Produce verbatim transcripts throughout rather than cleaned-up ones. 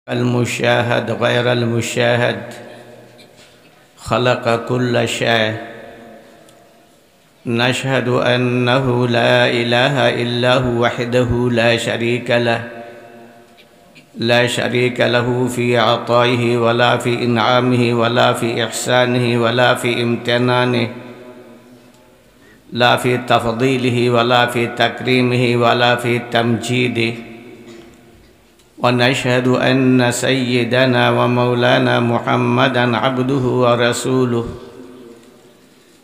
المشاهد غير المشاهد، خلق كل شيء. نشهد أنه لا إله إلا هو وحده لا شريك له، لا شريك له في عطائه ولا في إنعامه ولا في إحسانه ولا في امتنانه، لا في تفضيله ولا في تكريمه ولا في تمجيده. ونشهد أن سيدنا ومولانا محمدا عبده ورسوله،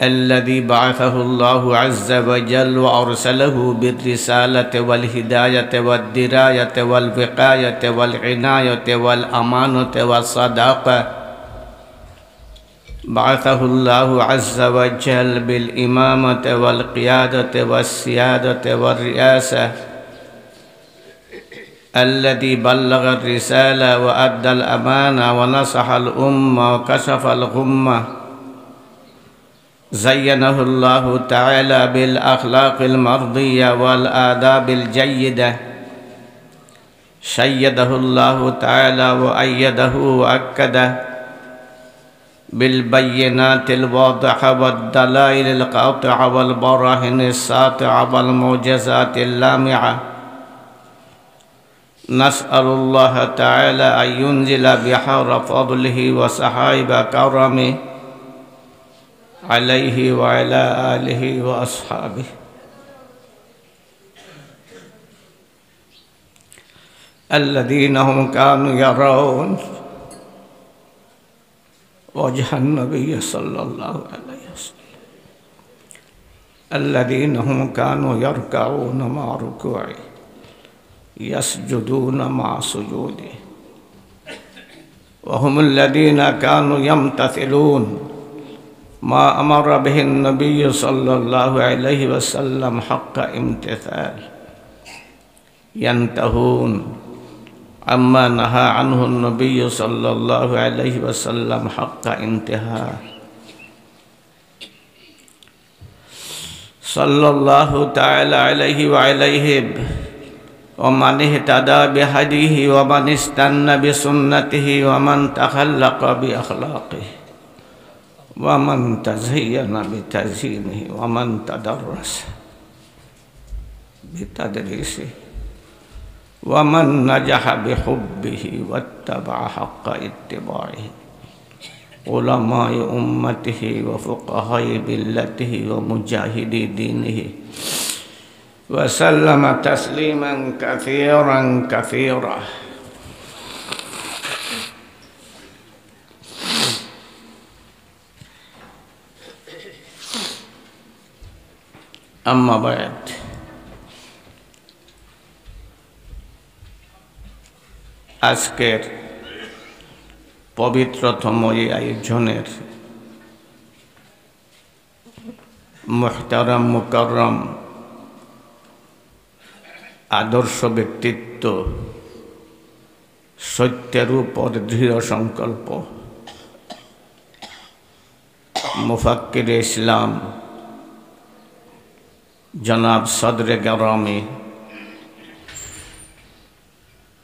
الذي بعثه الله عز وجل وأرسله بالرسالة والهداية والدراية والوقاية والعناية والأمانة والصداقة. بعثه الله عز وجل بالإمامة والقيادة والسيادة والرئاسة، الذي بلغ الرسالة وأدى الأمانة ونصح الأمة وكشف الغمة. زينه الله تعالى بالأخلاق المرضية والآداب الجيدة. شيده الله تعالى وأيده وأكده بالبينات الواضحة والدلائل القاطعة والبراهين الساطعة والمعجزات اللامعة. نسأل الله تعالى أن ينزل بحار فضله وسحائب كرمه عليه وعلى آله وأصحابه الذين هم كانوا يرون وجه النبي صلى الله عليه وسلم، الذين هم كانوا يركعون مع ركوعه، يسجدون مع سجوده، وهم الذين كانوا يمتثلون ما أمر به النبي صلى الله عليه وسلم حق امتثال، ينتهون عما نهى عنه النبي صلى الله عليه وسلم حق انتهاء. صلى الله تعالى عليه وعليهم ومن اهتدى بهديه ومن استن بسنته ومن تخلق بأخلاقه ومن تزين بتزيينه ومن تدرس بتدريسه ومن نجح بحبه واتبع حق اتباعه، علماء أمته وفقهاء ملته ومجاهدي دينه، وسلم تسليما كثيرا كثيرا. أما بعد، আজকের পবিত্রতম এই আয়োজনের মুহতারাম মুকাররম আদর্শ ব্যক্তিত্ব, সত্যের উপর দৃঢ় সংকল্প, মুফাক্কিরে ইসলাম জনাব সদরে গেরামি,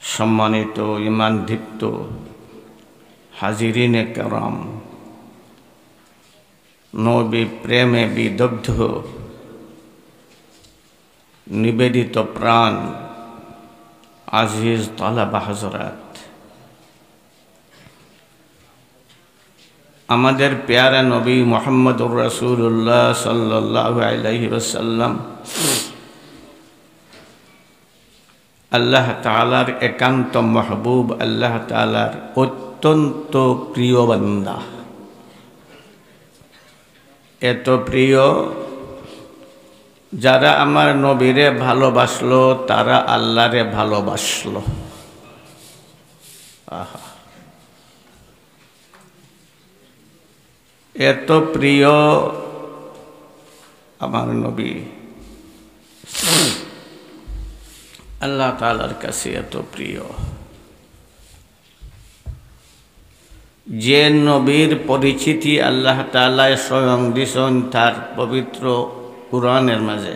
সম্মানিত ইমানদীপ্ত হাজিরিনে কেরাম, নবী প্রেমে বিদগ্ধ নিবেদিত প্রাণ আজিজ তালাবা হযরত, আমাদের পেয়ারা নবী মুহাম্মদুর রাসূলুল্লাহ সাল্লাল্লাহু আলাইহি ওয়াসাল্লাম আল্লাহ তাআলার একান্ত মাহবুব, আল্লাহ তাআলার অত্যন্ত প্রিয় বান্দা। এত প্রিয়, যারা আমার নবীরে ভালোবাসলো, তারা আল্লাহরে ভালোবাসলো। আহা, এত প্রিয় আমার নবী, আল্লাহ তাআলার কাছে এত প্রিয়। যে নবীর পরিচিতি আল্লাহ তাআলায় স্বয়ং দিছইন তার পবিত্র কোরআনের মাঝে,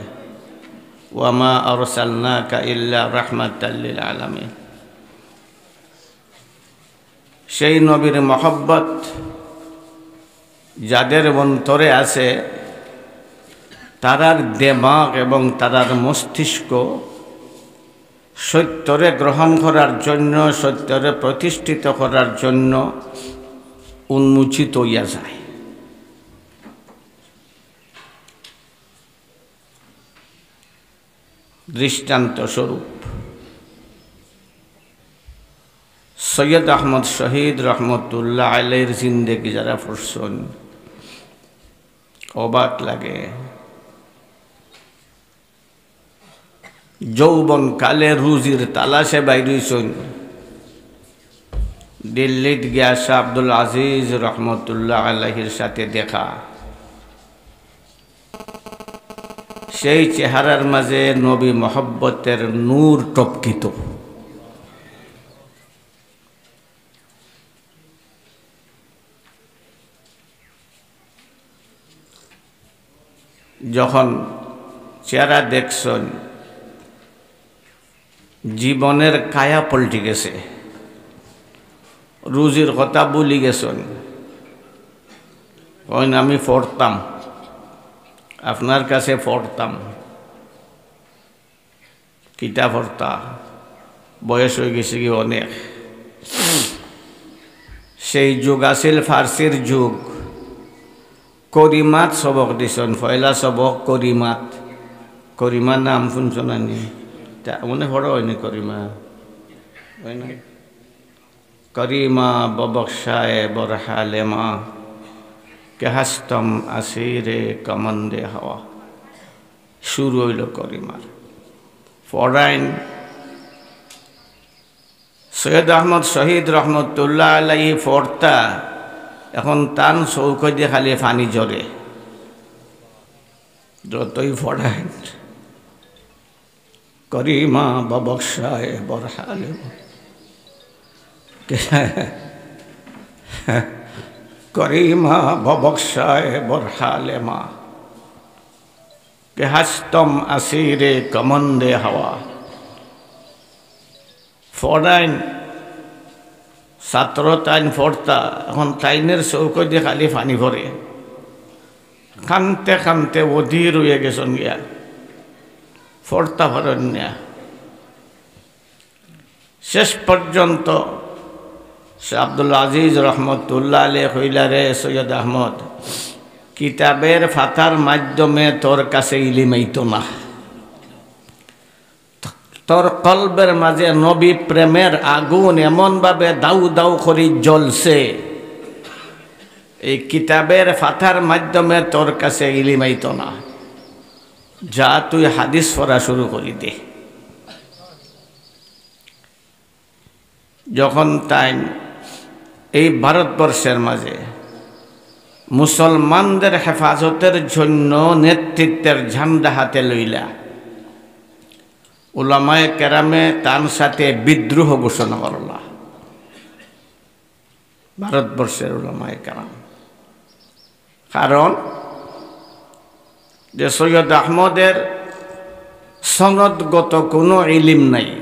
"ওয়ামা আরসালনাকা ইল্লা রাহমাতাল লিল আলামিন।" সেই নবীর মহব্বত যাদের অন্তরে আছে, তারার দেমাগ এবং তারার মস্তিষ্ক সত্যরে গ্রহণ করার জন্য, সত্যরে প্রতিষ্ঠিত করার জন্য উন্মোচিত হইয়া যায়। দৃষ্টান্ত স্বরূপ, সৈয়দ আহমদ শহীদ রহমতুল্লাহ আলাইহির জিন্দেগি যারা পড়ছইন, অবাক লাগে। যৌবন কালে রুজির তালাশে বাইর হইছইন, দিল্লিত গিয়া শাহ আব্দুল আজিজ রহমতুল্লাহ আলাইহির সাথে দেখা। সেই চেহারার মাঝে নবী মহব্বতের নূর টপকিত। যখন চেহারা দেখছইন, জীবনের কায়া পল্টি গেছে, রুজির কথা ভুলি গেছইন। কইন, "আমি পড়তাম, আপনার কাছে পড়তাম।" কিতা পড়তা, বয়স হয়ে গেছে কি অনেক। সেই যুগ আছিল ফার্সির যুগ। করিমাত সবক দিছইন, পয়লা সবক করিমাত। করিমার নাম শুনছো না নি? তা মনে পড়ে হয়নি করিমা? হয় না? کریما ببخشائے برحال ما، کہ ہستم اسیر کمند ہوا۔ শুরু হইল করিমার। পড়াইন সৈয়দ আহমদ শহীদ রহমতুল্লাহ আলাইহি পড়তা, এখন তান চউখদি খালি পানি ঝরে, যতই পড়াইন। کریما ببخشائے برحال ما، کریما ببخشائے برحال ما، کہ ہستم اسیر کمند ہوا۔ পড়াইন, ছাত্র তাইন পড়তা, এখন তাইনের চউখদি খালি পানি পড়ে। কানতে কানতে অধীর হইয়া গেছইন গিয়া, পড়তা পারইন না। শেষ পর্যন্ত শাহ আব্দুল আজিজ রহমতুল্লাহ আলাইহি কইলা, "রে সৈয়দ আহমদ, কিতাবের পাতার মাধ্যমে তোর কাছে ইলিম আইতো না।" তোর কলবের মাঝে নবী প্রেমের আগুন এমনভাবে দাউ দাউ করি জ্বলছে, এই কিতাবের পাতার মাধ্যমে তোর কাছে ইলিম আইতো না। যা, তুই হাদিস পড়া শুরু করি দে। যখন তাইন এই ভারতবর্ষের মাঝে মুসলমানদের হেফাজতের জন্য নেতৃত্বের ঝান্ডা হাতে লইলা, উলামায়ে কেরামে তান সাথে বিদ্রোহ ঘোষণা করলা ভারতবর্ষের উলামায়ে কেরাম। কারণ যে সৈয়দ আহমদের সনদগত কোনো ইলিম নাই।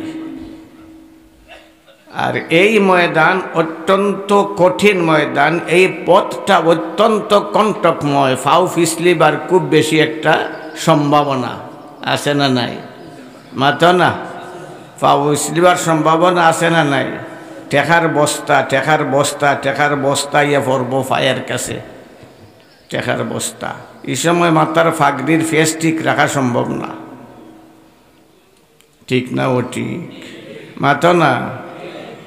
আর এই ময়দান অত্যন্ত কঠিন ময়দান, এই পথটা অত্যন্ত কণ্টকময়, পাও পিছলিবার খুব বেশি একটা সম্ভাবনা আছে না নাই? মাতো না, পাও পিছলিবার সম্ভাবনা আছে না নাই? টেকার বস্তা, টেকার বস্তা, টেকার বস্তা ইয়া পড়বো পায়ের কাছে। টেকার বস্তা। এই সময় মাথার পাগড়ির ফেস ঠিক রাখা সম্ভব না। ঠিক না ও ঠিক? মাতো না,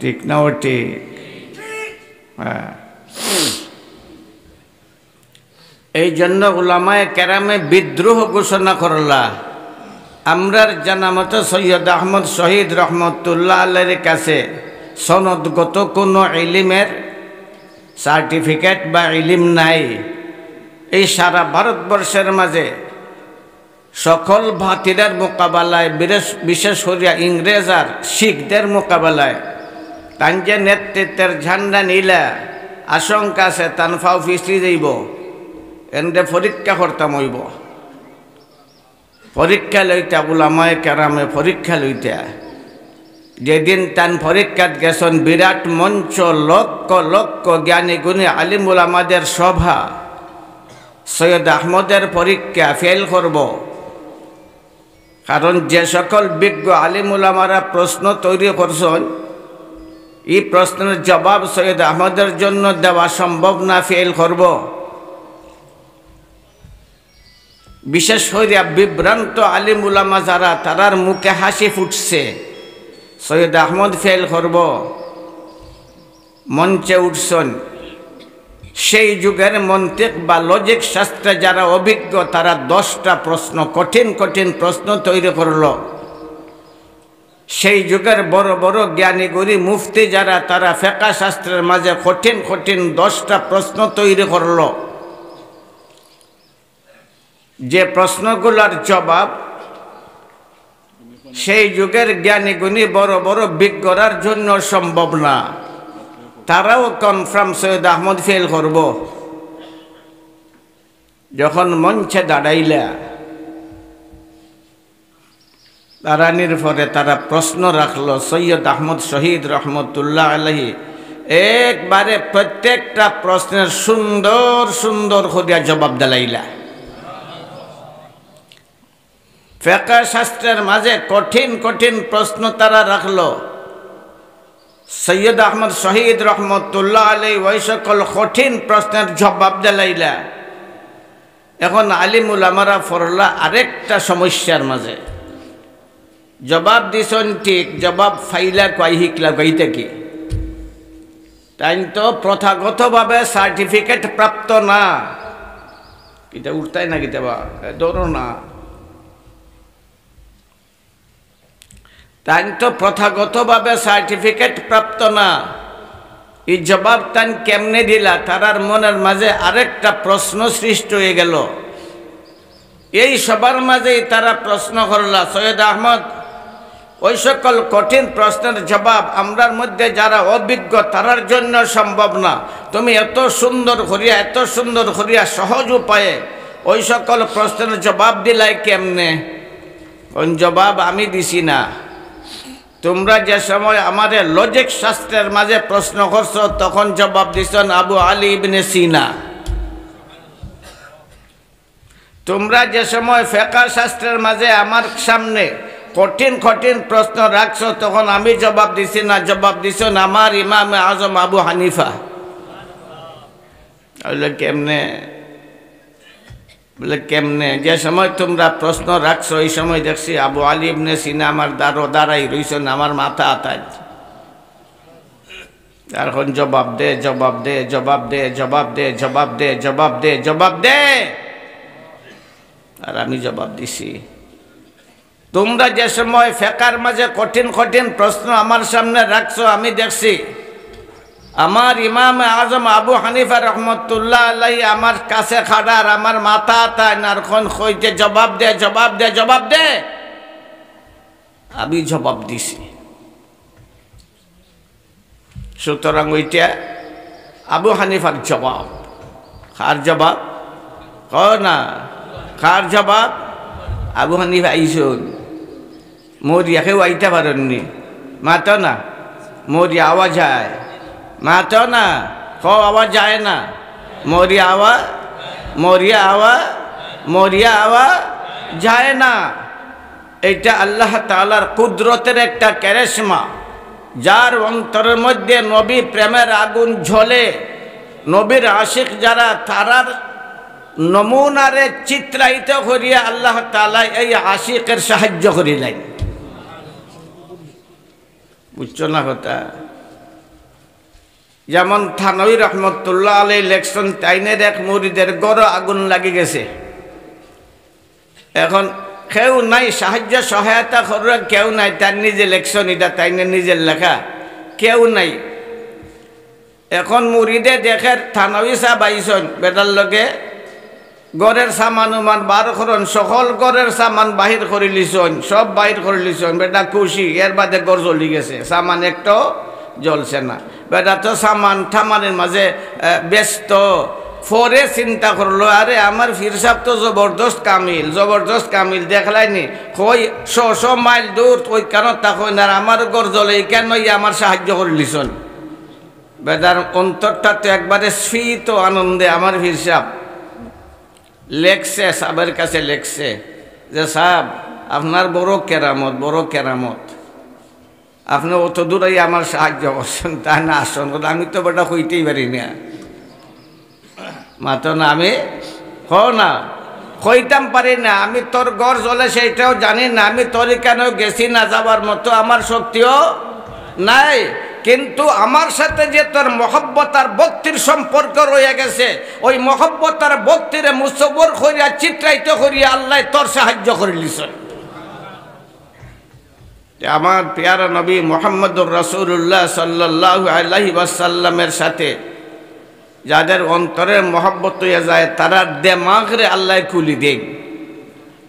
ঠিক না ও ঠিক? হ্যাঁ। এই জন্য উলামায়ে কেরামে বিদ্রোহ ঘোষণা করলা। আমরার জানা মতো সৈয়দ আহমদ শহীদ রহমতুল্লাহ আলাইহির কাছে সনদগত কোনো ইলিমের সার্টিফিকেট বা ইলিম নাই। এই সারা ভারতবর্ষের মাঝে সকল বাতিলের মোকাবেলায়, বিরেশ-, বিশেষ করিয়া ইংরেজ আর শিখদের মোকাবেলায় তান যে নেতৃত্বের ঝান্ডা নিলা, আশঙ্কা আছে তান পাও পিছলি যাইবো। এনরে পরীক্ষা করতাম অইবো। পরীক্ষা লইতা, উলামায়ে কেরামে পরীক্ষা লইতা। যেদিন তান পরীক্ষাত গেছইন, বিরাট মঞ্চ, লক্ষ লক্ষ জ্ঞানী গুণী আলিম উলামাদের সভা, সৈয়দ আহমদের পরীক্ষা ফেল করব। কারণ যে সকল বিজ্ঞ আলিম উলামারা প্রশ্ন তৈরি করছইন, এই প্রশ্নের জবাব সৈয়দ আহমদের জন্য দেওয়া সম্ভব না, ফেল করব। বিশেষ করিয়া বিভ্রান্ত আলিম উলামা যারা, তারার মুখে হাসি ফুটছে। সৈয়দ আহমদ ফেল করব। মঞ্চে উঠছইন। সেই যুগের মন্তিক বা লজিক শাস্ত্রে যারা অভিজ্ঞ, তারা দশটা প্রশ্ন, কঠিন কঠিন প্রশ্ন তৈরি করল। সেই যুগের বড় বড় জ্ঞানী গুণী মুফতি যারা, তারা ফেকা শাস্ত্রের মাঝে কঠিন কঠিন দশটা প্রশ্ন তৈরি করল। যে প্রশ্নগুলার জবাব সেই যুগের জ্ঞানী গুণী বড় বড় বিজ্ঞরার জন্য সম্ভব না, তারাও কনফার্ম সৈয়দ আহমদ ফেল করব। যখন মঞ্চে দাঁড়াইলা, দাঁড়ানির পরে তারা প্রশ্ন রাখলো, সৈয়দ আহমদ শহীদ রহমতুল্লাহ আলাইহি একবারে প্রত্যেকটা প্রশ্নের সুন্দর সুন্দর করিয়া জবাব দিলাইলা। ফেকা শাস্ত্রের মাঝে কঠিন কঠিন প্রশ্ন তারা রাখলো। সৈয়দ আহমদ শহীদ রহমতুল্লাহ আলাইহি ওই সকল কঠিন প্রশ্নের জবাব দিলাইলা। এখন আলিম উলামারা পড়লা আরেকটা সমস্যার মাঝে। জবাব দিছইন ঠিক, জবাব ফাইলা কই, হিকলা কই থাকি? তাইন তো প্রথাগতভাবে সার্টিফিকেট প্রাপ্ত না। কিতা উঠতাই না কিতা বা? এ, ধরো না। তাইন তো প্রথাগতভাবে সার্টিফিকেট প্রাপ্ত না। এই জবাব তাইন কেমনে দিলা? তারার মনের মাঝে আরেকটা প্রশ্ন সৃষ্টি হয়ে গেল। এই সবার মাঝেই তারা প্রশ্ন করলা, "সৈয়দ আহমদ, ওই সকল কঠিন প্রশ্নের জবাব আমরার মধ্যে যারা অভিজ্ঞ, তারার জন্য সম্ভব না। তুমি এত সুন্দর করিয়া, এত সুন্দর করিয়া সহজ উপায়ে ওই সকল প্রশ্নের জবাব দিলায় কেমনে?" কোন জবাব আমি দিছি না। তোমরা যে সময় আমারে লজিক শাস্ত্রের মাঝে প্রশ্ন করছো, তখন জবাব দিছইন আবু আলী ইবনে সিনা। তোমরা যে সময় ফেকা শাস্ত্রের মাঝে আমার সামনে কঠিন কঠিন প্রশ্ন রাখছো, তখন আমি জবাব দিছি না, জবাব দিছইন আমার ইমাম আজম আবু হানিফা। বলে, "কেমনে?" বলে, "কেমনে? যে সময় তোমরা প্রশ্ন রাখছো, ওই সময় দেখছি আবু আলী ইবনে সিনা আমার দ্বারো দাঁড়াই রইছইন, আমার মাথা আতায়। আর এখন জবাব দে, জবাব দে, জবাব দে, জবাব দে, জবাব দে, জবাব দে, জবাব দে।" আর আমি জবাব দিছি। তোমরা যে সময় ফেকার মাঝে কঠিন কঠিন প্রশ্ন আমার সামনে রাখছো, আমি দেখছি আমার ইমাম আজম আবু হানিফা রহমতুল্লাহ আলাইহি আমার কাছে খাড়া, আর আমার মাথা আতায়, আর এখন কইতে, "জবাব দে, জবাব দে, জবাব দে।" আমি জবাব দিছি। সুতরাং ওইটা আবু হানিফার জবাব। কার জবাব? কও না। কার জবাব? আবু হানিফা আইছইন। মরিয়া কেউ আইতা পারইন নি? মাতো না। মরিয়া আওয়া যায়? মাতো না। কও, আওয়া যায় না। মরিয়া আওয়া, মরিয়া আওয়া, মরিয়া আওয়া যায় না। এটা আল্লাহ তাআলার কুদরতের একটা ক্যারেশমা, যার অন্তরের মধ্যে নবী প্রেমের আগুন জ্বলে, নবীর আশিক যারা, তারার নমুনারে চিত্রায়িত করিয়া আল্লাহ তাআলা এই আশিকের সাহায্য করিলেন। বুঝছো না কথা? যেমন থানবী রহমতুল্লাহ আলাইহি লেখছইন, তাইনের এক মুরিদের ঘরো আগুন লাগি গেছে। এখন কেউ নাই, সাহায্য সহায়তা করার কেউ নাই, তাইন নিজে লেখছইন, এটা তাইনের নিজের লেখা, কেউ নাই। এখন মুরিদে দেখের থানবী সাব আইছইন, বেটার লগে ঘরের সামান উমান বার করইন, সকল ঘরের সামান বাহির করিলিছইন, সব বাহির করিলিছইন, বেটা খুশি, এর বাদে ঘর জ্বলি গেছে, সামান একটাও জ্বলছে না। বেটা তো সামান টামানের মাঝে, আহ, ব্যস্ত, পরে চিন্তা করলো, "আরে, আমার পীর সাব তো জবরদস্ত কামিল, জবরদস্ত কামিল, দেখলায়নি? কই শ শ মাইল দূর, অইখানো থাকইন, আর আমার ঘর জ্বলে, ইখানো আইয়া আমার সাহায্য করিলিছইন।" বেটার অন্তরটা তো একবারে স্ফীত আনন্দে। আমার পীর সাব লেখছে, সাবর কাছে লেখছে যে, "সাব, আপনার বড় কেরামত, বড় কেরামত। আপনে অত দূর আইয়া আমার সাহায্য করছইন, তাইন আছইন।" কইতা, "আমি তো বেটা কইতেই পারি না।" মাতো না, আমি, কও না, কইতাম পারি না। আমি তোর ঘর জ্বলে সেইটাও জানি না। আমি তোর ইখানো গেছি না, যাওয়ার মতো আমার শক্তিও নাই। কিন্তু আমার সাথে যে তোর মহব্বত আর ভক্তির সম্পর্ক রইয়া গেছে, ওই মহব্বত আর ভক্তিরে মুসব্বর করিয়া, চিত্রায়িত করিয়া আল্লায় তোর সাহায্য করিলিছইন। যে আমার পেয়ারা নবী মুহাম্মদুর রাসূলুল্লাহ সাল্লাল্লাহু আলাইহি ওয়াসাল্লামের সাথে যাদের অন্তরের মহব্বত অইয়া যায়, তারার দেমাগরে আল্লায় খুলি দেইন,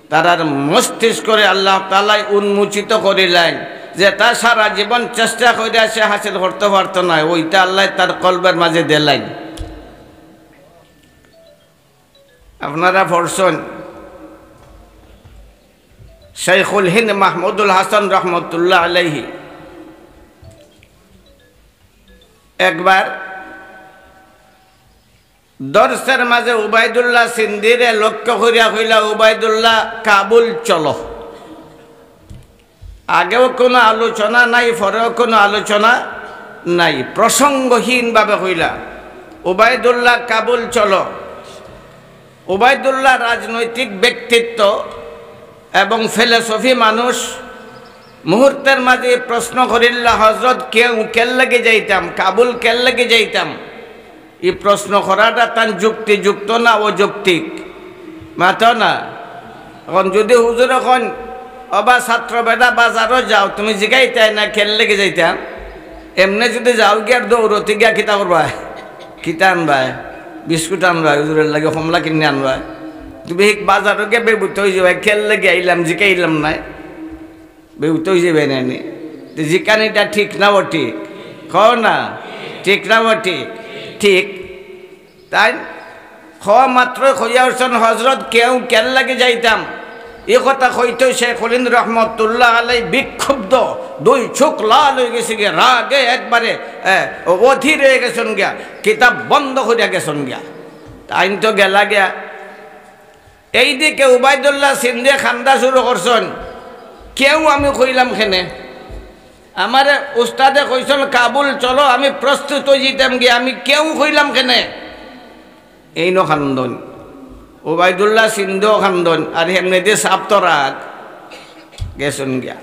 তারার মস্তিষ্করে আল্লাহ তাআলায় উন্মোচিত করিলাইন, যেটা সারা জীবন চেষ্টা করিয়া সে হাসিল করতো পারতো নায়, ওইটা আল্লায় তার কলবের মাঝে দিলাইন। আপনারা পড়ছইন, শাইখুল হিন্দ মাহমুদুল হাসান রহমতুল্লাহ আলাইহি একবার দর্সের মাঝে উবাইদুল্লাহ সিন্দিরে লক্ষ্য করিয়া কইলা, "উবাইদুল্লাহ, কাবুল চলো।" আগেও কোনো আলোচনা নাই, পরেও কোনো আলোচনা নাই, প্রসঙ্গহীনভাবে কইলা, "উবাইদুল্লাহ, কাবুল চলো।" উবাইদুল্লাহ রাজনৈতিক ব্যক্তিত্ব এবং ফিলোসফি মানুষ। মুহূর্তের মাঝে প্রশ্ন করিল্লা, "হজরত, কেউ কেল্লাগি যাইতাম, কাবুল কেল্লাগি যাইতাম?" এই প্রশ্ন করাটা তান যুক্তিযুক্ত না অযৌক্তিক? মাতো না। এখন যদি হুজুরে কইন, "ওবা ছাত্র বেটা, বাজারো যাও, তুমি জিগাইতায় না কেল্লাগি যাইতাম?" এমনে যদি যাও গিয়া আর দৌড়তে গিয়া কিতা করবায়? কিতা আনবায়? বিস্কুট আনবায়, হুজুরের লাগি কমলা কিনে আনবায়। তুমি হিক বাজারো গিয়া বেবুত অইযাবায়, "কেল্লাগি আইলাম, জিগাইলাম নায়।" বেবুত অইযাবায় নানি? তো জিকানিটা ঠিক না বেঠিক? কও না, ঠিক না বেঠিক? ঠিক। তাইন কওয়া মাত্রই কইয়া উঠছইন, "হজরত, কেউ কেল্লাগি যাইতাম?" ই কথা কইতেউ শাইখুল হিন্দ রহমতুল্লাহ আলাইহি বিক্ষুব্ধ, দুই চউখ লাল অইগেছে গিয়া, রাগে একবারে, এ, অধীর অইগেছইন গিয়া, কিতাব বন্ধ করিয়া গেছইন গিয়া। তাইন তো গেলা গিয়া। এইদিকে উবাইদুল্লাহ সিন্দিয়ে কান্দা শুরু করছইন, "কেউ আমি কইলাম কেনে? আমারে উস্তাদে কইছইন, 'কাবুল চলো,' আমি প্রস্তুত অইযিতাম গিয়া, আমি কেউ কইলাম কেনে?" এইনও কান্দইন, উবাইদুল্লাহ সিন্দিও কান্দইন, আর হেমনেদি সাব তো রাগ গেছইন গিয়া।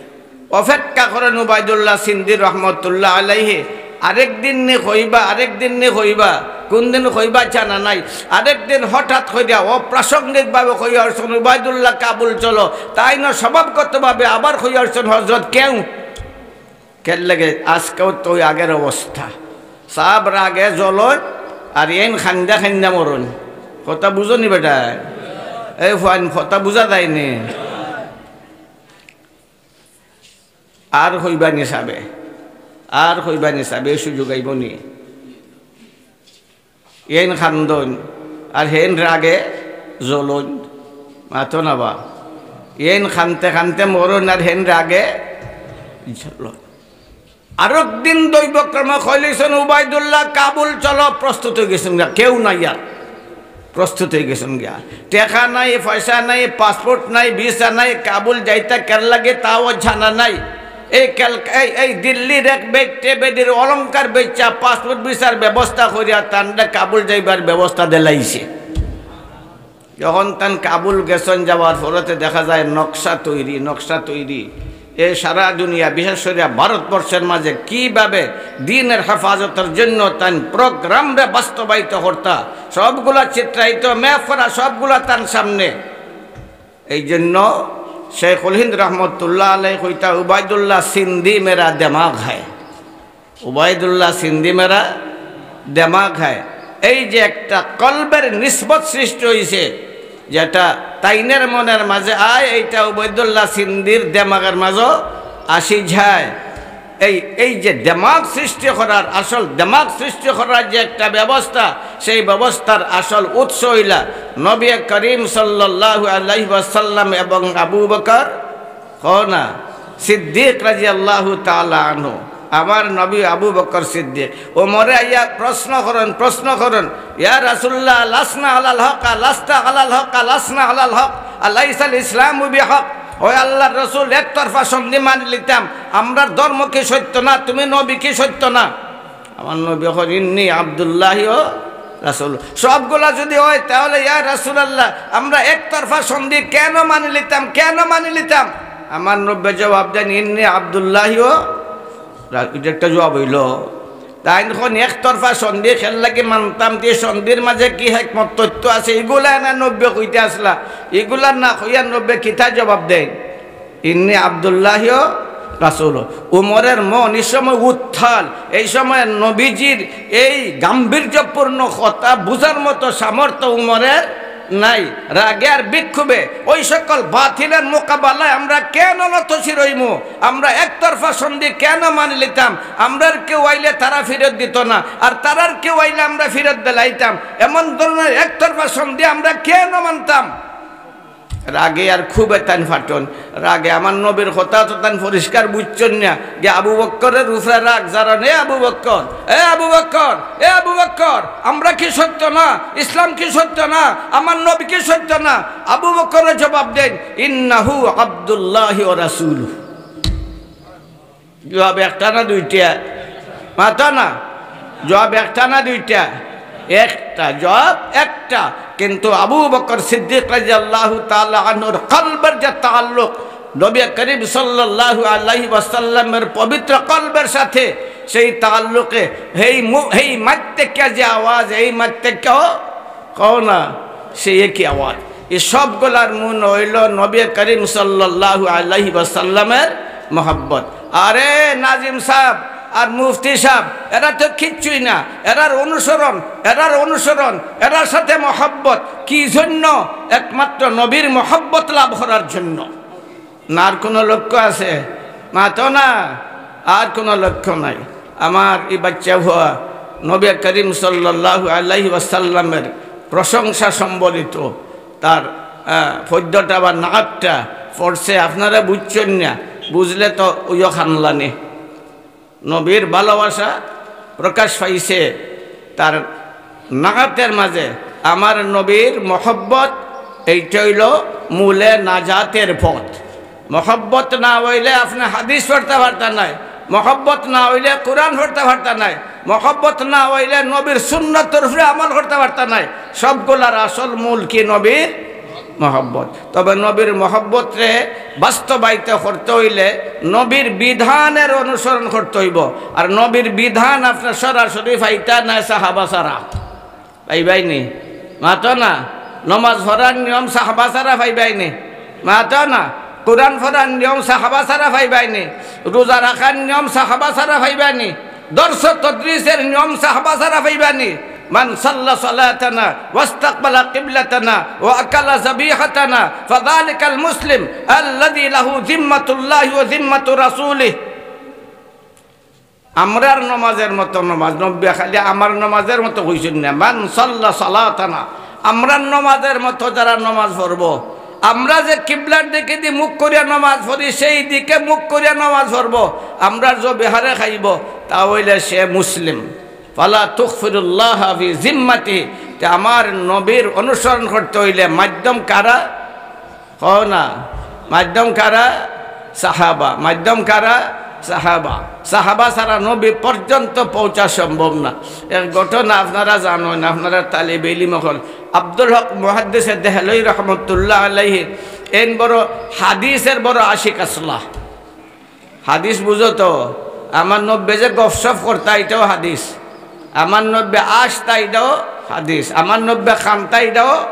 অপেক্ষা করইন উবাইদুল্লাহ সিন্দি রহমতুল্লাহ আলাইহি, আরেক দিন নি কইবা, আরেক দিন নি কইবা, কুন দিন কইবা জানা নাই। আরেক দিন হঠাৎ কইরা অপ্রাসঙ্গিকভাবে কইয়া উঠছইন, "উবাইদুল্লাহ, কাবুল চলো।" তাইনও স্বভাবগতভাবে আবার কইয়া উঠছইন, "হজরত, কেউ কেল্লাগি?" আজকেও তো ওই আগের অবস্থা। সাব রাগে জ্বলইন, আর এইন কান্দা কান্দা মরইন। কথা বুঝো নি বেটা? এই ফুয়াইন, কথা বুঝা যায়নি? আর কইবা নি সাবে, আর কইবা নি সাবে, এই সুযোগ আইবো নি? এইন কান্দইন, আর হেইন রাগে জ্বলইন। মাতো না বা। এইন কানতে কানতে মরইন, আর হেইন রাগে জ্বলইন। আরক দিন দৈবক্রমে কইলিছইন, "উবাইদুল্লাহ, কাবুল চলো," প্রস্তুত অইগেছইন গিয়া, কেউ নাই আর। প্রস্তুত অইগেছইন গিয়া। টেকা নাই, পয়সা নাই, পাসপোর্ট নাই, ভিসা নাই, কাবুল যাইতা কেল্লাগি তাও জানা নাই। এই কেল-, এই, এই দিল্লির এক বেটে বেটির অলংকার বেচিয়া পাসপোর্ট ভিসার ব্যবস্থা করিয়া তানরে কাবুল যাইবার ব্যবস্থা দিলাইছে। যখন তান কাবুল গেছইন, যাওয়ার পরেতে দেখা যায় নকশা তৈরি, নকশা তৈরি। এ সারা দুনিয়া, বিশেষ করিয়া ভারতবর্ষের মাঝে কিভাবে দ্বীনের হেফাজতর জন্য তান প্রোগ্রামরে বাস্তবায়িত করতা, সবগুলা চিত্রায়িত, ম্যাপ করা, সবগুলা তান সামনে। এই জন্য শেখুল হিন্দ রহমতুল্লাহ আলাইহি কইতা, "উবাইদুল্লাহ সিন্ধি মেরা দিমাগ হ্যায়।" উবাইদুল্লাহ সিন্ধি মেরা দিমাগ হ্যায়। এই যে একটা কলবের নিসবত সৃষ্টি অইছে, যেটা তাইনের মনের মাঝে আয়, এইটা উবাইদুল্লাহ সিন্ধির দিমাগের মাঝে আসি যায়। এই, এই যে দিমাগ সৃষ্টি করার, আসল দিমাগ সৃষ্টি করার যে একটা ব্যবস্থা, সেই ব্যবস্থার আসল উৎস অইলা নবী করিম সাল্লাল্লাহু আলাইহি ওয়াসাল্লাম এবং আবু বকর, কও না, সিদ্দিক রাদিয়াল্লাহু তাআলা আনহু। আমার নবী আবু বকর সিদ্দিক। ওমরে আইয়া প্রশ্ন করইন, প্রশ্ন করইন, "ইয়া রাসূলুল্লাহ, লাসনা আলাল হক, লাসতা আলাল হক, লাসনা আলাল হক, আলাইসাল ইসলামু বিহক?" ওই আল্লাহর রসুল, একতরফা সন্ধি মানি লিতাম, আমরার ধর্ম কি সত্য না? তুমি নবী কি সত্য না? আমার নবী কইন, "ইন্নী আব্দুল্লাহি ওয়া রাসূল।" সবগুলা যদি হয়, তাহলে ইয়া রাসূলুল্লাহ, আমরা একতরফা সন্ধি কেন মানি লিতাম? কেন মানি লিতাম? আমার নবী জবাব দেন, "ইন্নী আব্দুল্লাহি ওয়া রা-," এটা একটা জবাব অইলো। তাইন কইন একতরফা সন্ধি কেন লাগি মানতাম, যে সন্ধির মাঝে কি হিকমত তথ্য আছে, ইগুলা না নবী কইতা আছলা, ইগুলা না কইয়া নবী কিতা জবাব দেন? "ইন্নী আব্দুল্লাহি ওয়া রাসূল।" উমরের মন এই সময় উত্তাল, এই সময় নবীজির এই গাম্ভীর্যপূর্ণ কথা বুঝার মতো সামর্থ্য উমরের নাই। রাগে আর বিক্ষোভে ওই সকল বাতিলের মোকাবেলায় আমরা কেন নতশির অইমু? আমরা একতরফা সন্ধি কেন মানি লিতাম? আমরার কেউ আইলে তারা ফিরত দিত না, আর তারার কেউ আইলে আমরা ফিরত দিলাইতাম। এমন ধরনের একতরফা সন্ধি আমরা কেন মানতাম? রাগে আর ক্ষোভে তাইন ফাটইন। রাগে আমার নবীর কথা তো তাইন পরিষ্কার বুঝছইন না। গিয়া আবু বক্করের উপরে রাগ জারান, "এ আবু বক্কর, এ আবু বক্কর, এ আবু বক্কর, আমরা কি সত্য না? ইসলাম কি সত্য না? আমার নবী কি সত্য না?" আবু বক্করে জবাব দেন, "ইন্নাহু আব্দুল্লাহি ওয়া রাসূলুহু।" জবাব একটা না দুইটা? মাতো না। জবাব একটা না দুইটা? একটা। জবাব একটা। কিন্তু আবু বকর সিদ্দিক রাদিয়াল্লাহু তাআলা আনহুর কলবের যে তাআল্লুক, নবী করিম সাল্লাল্লাহু আলাইহি ওয়াসাল্লামের পবিত্র কলবের সাথে, সেই তাআল্লুকে, হেই মু-, হেই মাত থেকে যে আওয়াজ, এই মাত থেকেও কও না, সে একই আওয়াজ। এই সবগুলার মূল অইলো নবী করিম সাল্লাল্লাহু আলাইহি ওয়াসাল্লামের মহব্বত। আরে নাজিম সাহেব আর মুফতি সাহেব, এরা তো কিচ্ছুই না, এরার অনুসরণ, এরার অনুসরণ, এরার সাথে মহব্বত। কি জন্য? একমাত্র নবীর মহব্বত লাভ করার জন্য। না আর কোনো লক্ষ্য আছে? মাতো না, আর কোনো লক্ষ্য নাই। আমার এই বাচ্চা হুয়া নবী করিম সাল্লাল্লাহু আলাইহি ওয়াসাল্লামের প্রশংসা সম্বলিত তার, আহ, পদ্যটা বা নাতটা পড়ছে, আপনারা বুঝছইন না, বুঝলে তো ওইও খানলানি। নবীর ভালোবাসা প্রকাশ পাইছে তার নাতর মাঝে। আমার নবীর মহব্বত, এইটা অইলো মূলে নাজাতের পথ। মহব্বত না অইলে আপনে হাদিস পড়তা পারতা নায়, মহব্বত না অইলে কোরআন পড়তা পারতা নায়, মহব্বত না অইলে নবীর সুন্নতর উপরে আমল করতা পারতা নায়। সবগুলার আসল মূল কি? নবীর মহব্বত। তবে নবীর মহব্বতরে বাস্তবায়িত করতে অইলে নবীর বিধানের অনুসরণ করতে অইবো। আর নবীর বিধান আপনে সরাসরি পাইতা নায় সাহাবা ছাড়া। পাইবায়নি? মাতো না। নমাজ পড়ার নিয়ম সাহাবা ছাড়া পাইবায়নি? মাতো না। কোরআন পড়ার নিয়ম সাহাবা ছাড়া পাইবায়নি? রোজা রাখার নিয়ম সাহাবা ছাড়া পাইবায়নি? দর্স তদরিসের নিয়ম সাহাবা ছাড়া পাইবায়নি? মান সাল্লা সালাতানা ওয়াস্তাকবালা কিবলাতানা ওয়া আকালা যাবিহাতানা ফাযালিকাল মুসলিম আল্লাযী লাহু যিম্মাতুল্লাহি ওয়া যিম্মাতু রাসূলিহ। আমরার নমাজের মতো নমাজ, নবী খালি আমার নমাজের মতো কইছইন না, মান সাল্লা সালাতানা, আমরার নমাজের মতো যারা নমাজ পড়বো, আমরা যে কিবলার দিকেদি মুখ করিয়া নমাজ পড়ি, সেই দিকে মুখ করিয়া নমাজ পড়বো, আমরার যে বিহারে খাইবো, তা অইলে সে মুসলিম। ফালা তুখফিরুল্লাহ ফি জিম্মাতি, তে আমার নবীর অনুসরণ করতে অইলে মাধ্যম কারা? কও না। মাধ্যম কারা? সাহাবা। মাধ্যম কারা? সাহাবা। সাহাবা ছাড়া নবী পর্যন্ত পৌঁছা সম্ভব না। এক ঘটনা আপনারা জানইন, আপনারা তালিবে ইলিম অকল, আব্দুল হক মুহাদ্দিসে দেহলভী রহমতুল্লাহ আলাইহি, এইন বড় হাদিসের বড় আশিক আছলা। হাদিস বুঝো তো, আমার নবী যে গফসফ করতা, ইটাও হাদিস। আমার নবী আসতা, ইটাও হাদিস। আমার নবী খানতা, ইটাও,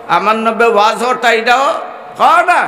আমার নবী ওয়াজ করতা, ইটাও, কও না?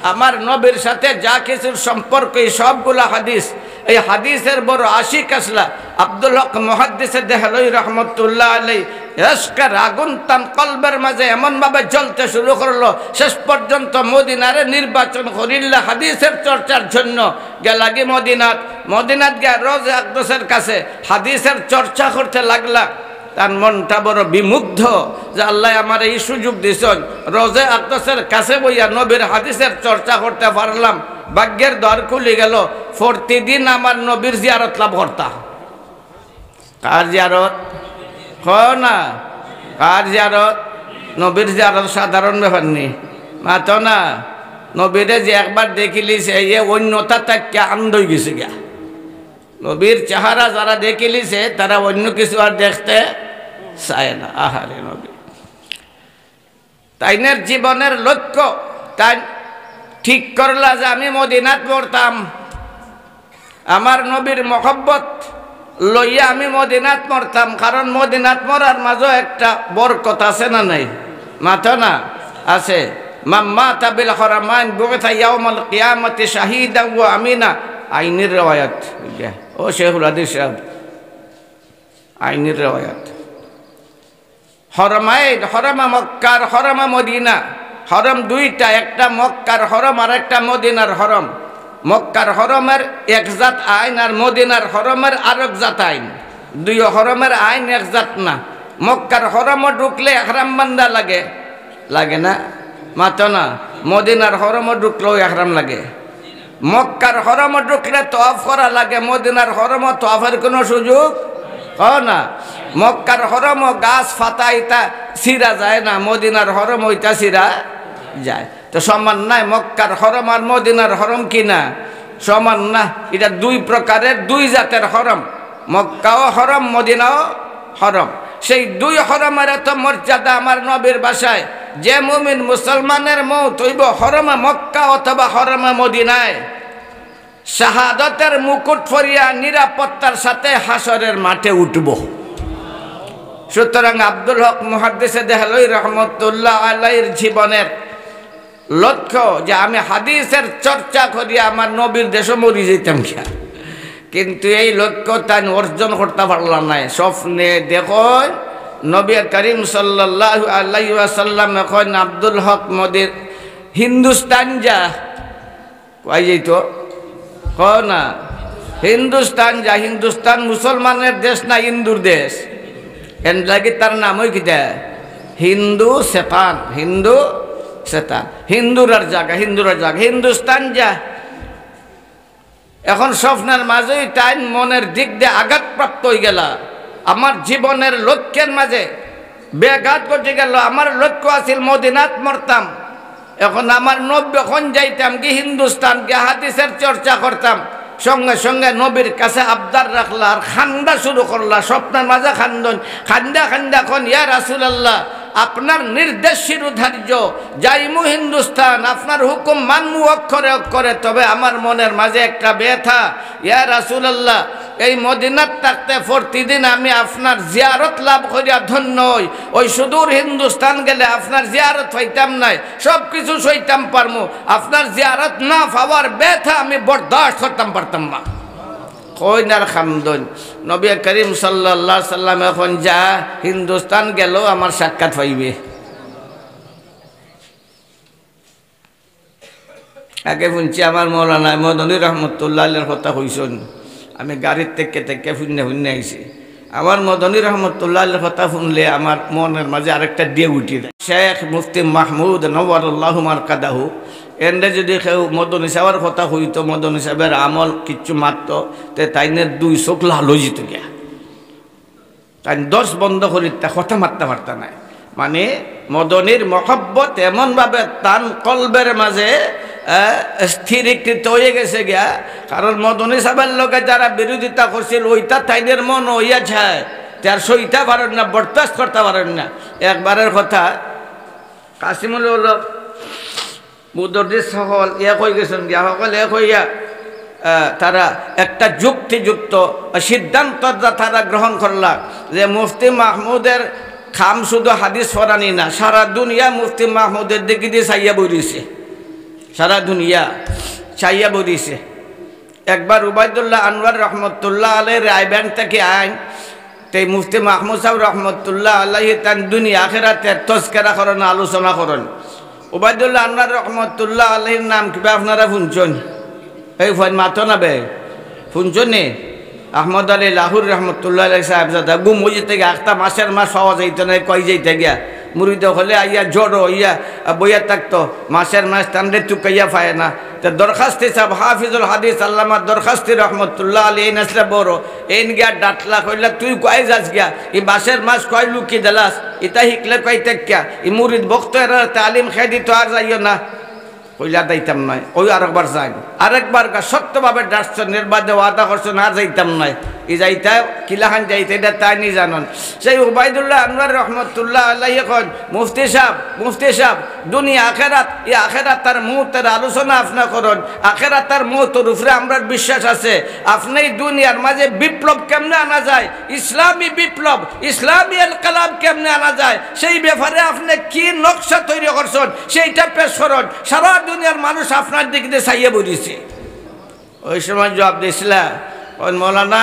আমার নবীর সাথে যা কিছুর সম্পর্ক, এই সবগুলা হাদিস। এই হাদিসের বড় আশিক আছলা আব্দুল হক মুহাদ্দিসে দেহলভী রহমতুল্লাহ আলাইহি। ইশকের আগুন তান কলবের মাঝে এমনভাবে জ্বলতে শুরু করলো, শেষ পর্যন্ত মদিনারে নির্বাচন করিল্লা হাদিসের চর্চার জন্য। গেলাগি মদিনাত, মদিনাত গিয়া রোজে আকদসের কাছে হাদিসের চর্চা করতে লাগলা। তার মনটা বড় বিমুগ্ধ যে আল্লায় আমারে এই সুযোগ দিছইন, রোজে আকদসের কাছে বইয়া নবীর হাদিসের চর্চা করতে পারলাম, ভাগ্যের দ্বার খুলি গেল। প্রতিদিন আমার নবীর জিয়ারত লাভ করতা। কার জিয়ারত? কও না। কার জিয়ারত? নবীর জিয়ারত সাধারণ ব্যাপার নি। মাতো না। নবীরে যে একবার দেখিলিছে, এ অন্যতা থাকিয়া আন্ধ অই গেছে গিয়া। নবীর চেহারা যারা দেখিলিছে, তারা অন্য কিছু আর দেখতে চায় না। আহারে নবী। তাইনের জীবনের লক্ষ্য, তাইন ঠিক করলা যে আমি মদিনাত মরতাম, আমার নবীর মহব্বত লইয়া আমি মদিনাত মরতাম, কারণ মদিনাত মরার মাঝে একটা বরকত আছে না নাই? মাতো না, আছে। মান মাতা বিল হারামাইন বুইসা ইয়াউমাল কিয়ামাতি শাহিদান ওয়া আমিনা। আইনির রেওয়ায়াত। ও শেখুল হাদিস সাহেব, আইনির রেওয়ায়াত। হরমাইন, হরমে মক্কার, হরমে মদিনা। হরম দুইটা, একটা মক্কার হরম আর একটা মদিনার হরম। মক্কার হরমের এক জাত আইন আর মদিনার হরমের আরেক জাত আইন। দুই হরমের আইন এক জাত না। মক্কার হরমও ঢুকলে এহরাম বান্ধা লাগে, লাগে না? মাতো না। মদিনার হরমও ঢুকলেও এহরাম লাগে। মক্কার হরমও ঢুকলে তওয়াফ করা লাগে, মদিনার হরমও তওয়াফের কোনো সুযোগ হয় না। মক্কার হরমও গাছ পাতা ইতা ছিঁড়া যায় না, মদিনার হরমও ইতা ছিঁড়া যায়। তো সমান নায়, মক্কার হরম আর মদিনার হরম কি না? সমান না। ইটা দুই প্রকারের, দুই জাতের হরম। মক্কাও হরম, মদিনাও হরম। সেই দুই হরমের এত মর্যাদা, আমার নবীর ভাষায়, যে মুমিন মুসলমানের মউত অইবো হরমে মক্কা অথবা হরমে মদিনায়, শাহাদতের মুকুট পরিয়া নিরাপত্তার সাথে হাশরের মাঠে উঠবো। সুতরাং আব্দুল হক মুহাদ্দিসে দেহলভী রহমতুল্লাহ আলাইহির জীবনের লক্ষ্য যে আমি হাদিসের চর্চা করিয়া আমার নবীর দেশো মরি যাইতাম গিয়া, কিন্তু এই লক্ষ্য তাইন অর্জন করতা পারলা নায়। স্বপ্নে দেখইন নবী করিম সাল্লাল্লাহু আলাইহি ওয়াসাল্লাম এখন আব্দুল হক মদির হিন্দুস্তান যা, কই যাইতো? কও না। হিন্দুস্তান যা, হিন্দুস্তান মুসলমানের দেশ না হিন্দুর দেশ? এর লাগি তার নাম অই কিতা? হিন্দু সেতান, হিন্দু সেতান, হিন্দুরার জাগা, হিন্দুরার জাগা, হিন্দুস্তান যা। এখন স্বপ্নের মাঝেই তাইন মনের দিক দিয়া আঘাতপ্রাপ্ত অই গেলা। আমার জীবনের লক্ষ্যের মাঝে ব্যাঘাত ঘটি গেল। আমার লক্ষ্য আছিল মদিনাত মরতাম, এখন আমার নবী এখন যাইতাম কি হিন্দুস্তান গিয়া হাদিসের চর্চা করতাম। সঙ্গে সঙ্গে নবীর কাছে আবদার রাখলা আর কান্দা শুরু করলা। স্বপ্নের মাঝে কান্দন, কান্দা কান্দা কইন, "ইয়া রাসূলুল্লাহ, আপনার নির্দেশ শিরোধার্য, যাইমু হিন্দুস্তান, আপনার হুকুম মানমু অক্ষরে অক্ষরে, তবে আমার মনের মাঝে একটা ব্যথা, ইয়া রাসূলুল্লাহ, এই মদিনাত থাকতে প্রতিদিন আমি আপনার জিয়ারত লাভ করিয়া ধন্য অই, ওই সুদূর হিন্দুস্তান গেলে আপনার জিয়ারত পাইতাম নায়, সব কিছু সইতাম পারমু, আপনার জিয়ারত না পাওয়ার ব্যথা আমি বরদাস্ত করতাম পারতাম না।" কইন আর কান্দইন। নবী করিম সাল্লাল্লাহু আলাইহি সাল্লাম এখন যা হিন্দুস্তান গেল আমার সাক্ষাৎ পাইবে। আগে হুনছি আমার মৌলানা মদনী রহমতুল্লাহ আলাইহির কথা কইছইন, আমি গাড়িত তেকে তেকে হুনিয়া হুনিয়া আইছি। আমার মদনী রহমতুল্লাহ আলাইহির কথা হুনলে আমার মনের মাঝে আরেকটা ঢেউ উঠি যায়। শেখ মুফতি মাহমুদ নওয়ারুল্লাহ মারকাদাহু, এনরে যদি কেউ মদনী সাহেবর কথা কইতো, মদনী সাহেবর আমল কিচ্ছু মাততো, তে তাইনের দুই চোখ লাল অই যিতো গিয়া। তাইন দর্শ বন্ধ করিতা, কথা মাততা পারতা নায়। মানে, মদনীর মহব্বত এমনভাবে তান কলবের মাঝে, আহ, স্থিরীকৃত অই গেছে গিয়া, কারণ মদনী সাহেবর লগে যারা বিরোধিতা করছিল, ওইটা তাইনের মন অইয়া যায়, তে আর সইতা পারইন না, বরদাস্ত করতা পারইন না। একবারের কথা, কাসিমুল হক মুদর্রিস হকল এক অই গেছইন গিয়া, হকল এক অইয়া, আহ, তারা একটা যুক্তিযুক্ত সিদ্ধান্ত তা-, তারা গ্রহণ করলা যে মুফতি মাহমুদের কাম শুধু হাদিস পড়ানি না, সারা দুনিয়া মুফতি মাহমুদের দিকে দি চাইয়া বই রইছে, সারা দুনিয়া চাইয়া বই রইছে। একবার উবাইদুল্লাহ আনোয়ার রহমতুল্লাহ আলাইহি রায়বান্দ থাকি আইন, তে মুফতি মাহমুদ সাহেব রহমতুল্লাহ আলাইহি তান দুনিয়া আখেরাতের তজকেরা করইন, আলোচনা করইন। উবাইদুল্লাহ আনোয়ার রহমতুল্লাহ আলাইহির নাম কিবা আপনারা হুনছইন? এই ফুয়াইন মাতো না বে, হুনছইন নি? আহমদ আলী লাহুর রহমতুল্লাহ আলাইহি সাহেবজাদা ঘুম অইযিতে গিয়া, আখতা মাসের মাস পাওয়া যাইতো না, কই যাইতা গিয়া। মুরিদ অকলে আইয়া জড়ো অইয়া, আ, বইয়া থাকতো, মাসের মাস তানরে তুকাইয়া পায় না। তে দরখাস্তি সাহেব হাফিজুল হাদিস আল্লামা দরখাস্তি রহমতুল্লাহ আলী এইন আছলা বড়, এইন গিয়া ডাটলা, কইলা, "তুই কই যাস গিয়া? ই মাসের মাস কই লুকি দিলাস? ইতা হিকলে কই থাকিয়া? ই মুরিদ ভক্ত এরার তালিম খেদি তো আর যাইও না।" কইলা, "যাইতাম নায়।" ওই আরেকবার যাইন, আরেকবার গা শক্তভাবে ডাকছইন, এর বাদে ওয়াদা করছইন, "আর যাইতাম নায়।" ই যাইতা, কিলাখান যাইতা, ইটা তাইনই জানইন। সেই উবাইদুল্লাহ আনোয়ার রহমতুল্লাহ আলাইহি কইন, "মুফতি সাহেব, মুফতি সাহেব, দুনিয়া আখেরাত, ই আখেরাত আর মউতর আলোচনা আপনে করইন, আখেরাত আর মউতর উপরে আমরার বিশ্বাস আছে। আপনে ই দুনিয়ার মাঝে বিপ্লব কেমনে আনা যায়, ইসলামী বিপ্লব, ইসলামী ইনকিলাব কেমনে আনা যায়, সেই ব্যাপারে আপনে কি নকশা তৈরি করছইন, সেইটা পেশ করইন। সারা দুনিয়ার মানুষ আপনার দিক দিয়া চাইয়া বইছে।" ওই সময় জবাব দিছলা, কইন, "मौलाना,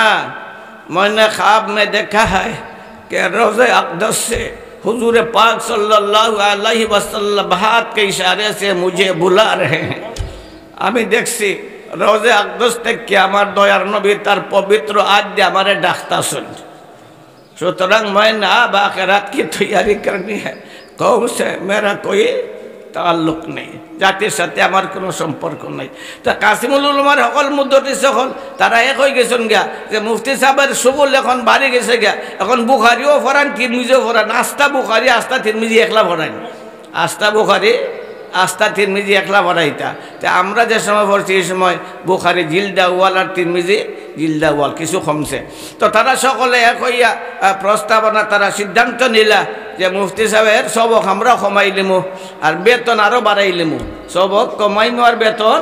मैंने ख्वाब में देखा है कि रोज़े अक़दस से हुजूर पाक सल्लल्लाहु अलैहि वसल्लम हाथ के इशारे से मुझे बुला रहे हैं।" আমি দেখছি রোজে আকদস থাকি আমার দয়ার নবী তার পবিত্র আত দিয়া আমারে ডাকতাছইন। সুতরাং, "मैं अब आखिरत की तैयारी करनी है, कौम से मेरा कोई ताल्लुक नहीं, জাতির সাথে আমার কোনো সম্পর্ক নাই।" তা কাসিমুল উলামার হকল মুদ্দরিস অকল তারা এক অই গেছইন গিয়া যে মুফতি সাহেবের শুগল এখন বাড়ি গেছে গিয়া, এখন বুখারিও পড়াইন, তিরমিজিও পড়াইন, আস্তা বুখারি, আস্তা তিরমিজি একলা পড়াইন। আস্তা বুখারি, আস্তা তিরমিজি একলা পড়াইতা। তে আমরা যে সময় পড়ছি, এই সময় বুখারি জিলদ আউয়াল আর তিরমিজি জিলদ আউয়াল, কিছু কমছে। তো তারা সকলে এক অইয়া, আহ, প্রস্তাবনা, তারা সিদ্ধান্ত নিলা যে মুফতি সাহেবের সবক আমরা কমাইলিমু, আর বেতন আরো বাড়াইলিমু। সবক কমাইমু আর বেতন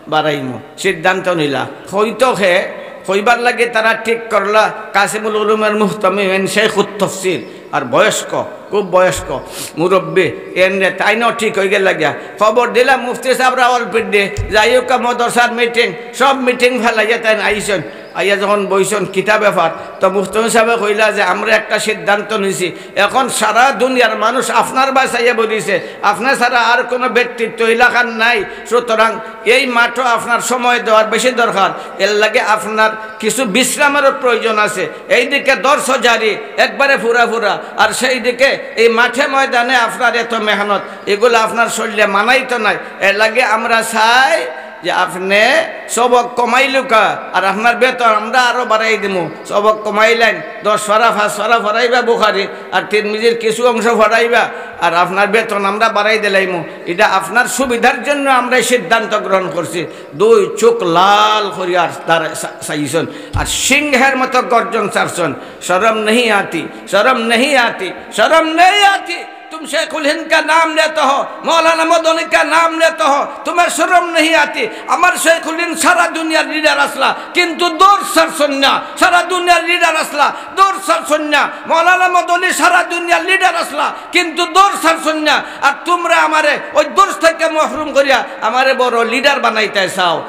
বাড়াইমু, সিদ্ধান্ত নিলা। কইতো কে, কইবার লাগি তারা ঠিক করলা কাসিমুল উলুমের মুহতামিম, এন শেখুত তফসির, আর বয়স্ক, খুব বয়স্ক মুরব্বি, এন রে তাইনও ঠিক অই গেলা গিয়া। খবর দিলা মুফতি সাহেব রাওয়ালপিন্ডি, যাই হোক, মাদ্রাসার মিটিং, সব মিটিং ফালাইয়া তাইন আইছইন। আইয়া যখন বইছইন, কিতা ব্যাপার, তো মুহতামিম সাহেবে কইলা যে, "আমরা একটা সিদ্ধান্ত নিছি, এখন সারা দুনিয়ার মানুষ আপনার বায় চাইয়া বইছে, আপনে ছাড়া আর কোনো ব্যক্তিত্ব এলাকার নাই, সুতরাং এই মাঠও আপনার সময় দেওয়ার বেশি দরকার, এর লাগি আপনার কিছু বিশ্রামেরও প্রয়োজন আছে। এইদিকে দর্শ জারি একবারে ফুরা ফুরা, আর সেই দিকে এই মাঠে ময়দানে আপনার এত মেহনত, এগুলা আপনার শরীরে মানাইতো নায়। এর লাগি আমরা চাই যে আপনে সবক কমাইলউক্কা, আর আপনার বেতন আমরা আরো বাড়াই দিমু।" সবক কমাইলাইন, দশ পারা, পাঁচ পারা পড়াইবা বুখারি, আর তিরমিজির কিছু অংশ পড়াইবা, আর আপনার বেতন আমরা বাড়াই দিলাইমু। ইটা আপনার সুবিধার জন্য আমরা এই সিদ্ধান্ত গ্রহণ করছি। দুই চোখ লাল করিয়া তারা চা-, চাইছইন। আর সিংহের মতো গর্জন ছাড়ছইন, "শরম নেই আতি, শরম নেই আতি, শরম নেই আতি। তুম শেখুল হিন্দ কা নাম লেতে হো, মৌলানা মদনী কা নাম লেতে হো, তুমার শরম নেই আতি?" আমার শেখুল হিন্দ সারা দুনিয়ার লিডার আছলা, কিন্তু দৌড় ছাড়ছইন না। সারা দুনিয়ার লিডার আছলা, দৌড় ছাড়ছইন না। মৌলানা মদনী সারা দুনিয়ার লিডার আছলা, কিন্তু দৌড় ছাড়ছইন না। আর তুমরা আমারে ওই দৌড় থাকি মাহরুম করিয়া আমারে বড় লিডার বানাইতায় চাও।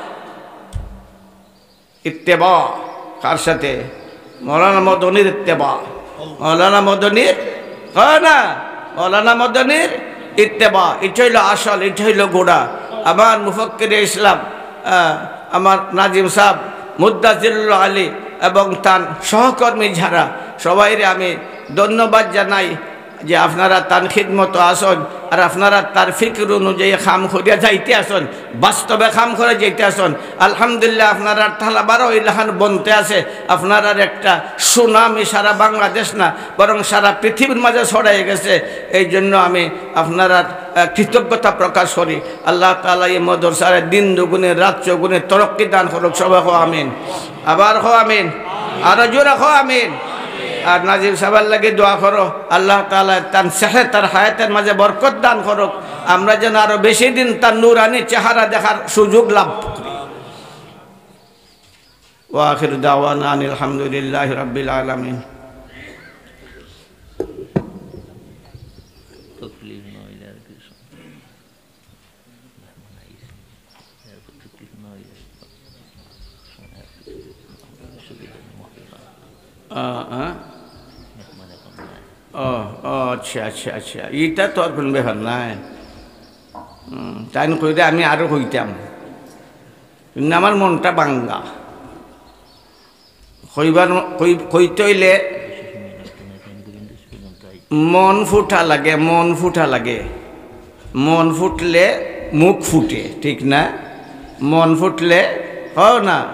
ইত্তেবা, কার সাথে? মৌলানা মদনীর ইত্তেবা। মৌলানা মদনীর, কয় না? মৌলানা মদনীর ইত্তেবা। ইটা অইলো আসল, ইটা অইলো গোড়া। আমার মুফাক্কিরে ইসলাম, আহ, আমার নাজিম সাহেব, মুদ্দাজিল্লু আলী এবং তান সহকর্মী যারা, সবাইরে আমি ধন্যবাদ জানাই। যে আপনারা তান খিদমতো আছইন, আর আপনারা তার ফিকির অনুযায়ী কাম করিয়া যাইতে আছইন, বাস্তবে কাম করিয়া যাইতে আছইন। আলহামদুলিল্লাহ, আপনারার তালাবারও ইলাখান বনতে আছে। আপনারার একটা সুনাম ই সারা বাংলাদেশ না, বরং সারা পৃথিবীর মাঝে ছড়াই গেছে। এই জন্য আমি আপনারার, আহ, কৃতজ্ঞতা প্রকাশ করি। আল্লাহ তাআলা এই মাদ্রাসারে দিন দুগুণে রাত চৌগুণে তরক্কি দান করুক। সবাই কও আমিন। আবার কও আমিন। আরো জোরে কও আমিন। আর নাজিম সাহেবের লাগি দোয়া করো, আল্লাহ তাআলা তান সেহত আর হায়াতের মাঝে বরকত দান করুক, আমরা যেন আরো বেশি দিন তার নুরানি চেহারা দেখার সুযোগ লাভ করি। ওয়া আখিরু দাওয়ানা আনিল হামদুলিল্লাহি রাব্বিল আলামিন। আ, আ? ও, ও, আচ্ছা, আচ্ছা, আচ্ছা। ইটা তো আর কোনো ব্যাপার নায়। হুম, তাইন কইলে আমি আরো কইতাম। কিন্তু আমার মনটা ভাঙ্গা। কইবার, কই-, কইতে অইলে মন ফুটা লাগে, মন ফুটা লাগে। মন ফুটলে মুখ ফুটে, ঠিক না? মন ফুটলে, কও না,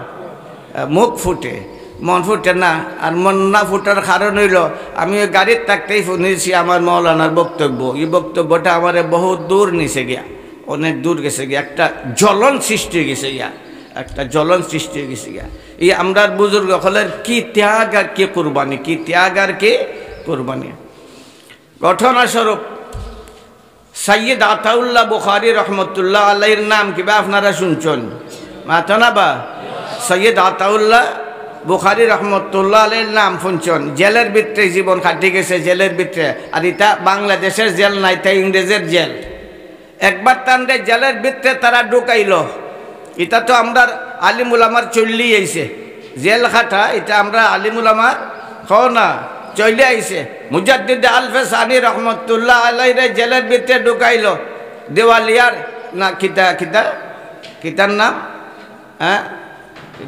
মুখ ফুটে, মন ফুটে না। আর মন না ফুটার কারণ অইলো, আমি ওই গাড়িত থাকতেই হুনিছি আমার মৌলানার বক্তব্য। এই বক্তব্যটা আমারে বহুত দূর নিছে গিয়া, অনেক দূর গেছে গিয়া, একটা জ্বলন সৃষ্টি অই গেছে গিয়া, একটা জ্বলন সৃষ্টি অই গেছে গিয়া। এই আমরার বুজুর্গ অকলর কি ত্যাগ আর কি কুরবানি, কি ত্যাগ আর কি কুরবানি। ঘটনাস্বরূপ, সৈয়দ আতাউল্লাহ বুখারী রহমতুল্লাহ আলাইহির নাম কিবা আপনারা শুনছইন? মাতো না বা? সৈয়দ আতাউল্লাহ বুখারী রহমতুল্লাহ আলাইহির নাম শুনছইন। জেলর ভিতরে জীবন কাটি গেছে, জেলর ভিতরে। আর ইতা বাংলাদেশর জেল নায়, ইতা ইংরেজর জেল। একবার তানরে জেলর ভিতরে তারা ঢুকাইলো। ইতা তো আমরার আলিম উলামার চলি আইছে। জেল খাটা, ইতা আমরার আলিম উলামার, কও না, চলি আইছে। মুজাদ্দিদ আলফে সানি রহমতুল্লাহ আলাইহিরে জেলর ভিতরে ঢুকাইলো। দেওয়ালিয়ার না কিতা, কিতা, কিতার নাম? হ্যাঁ?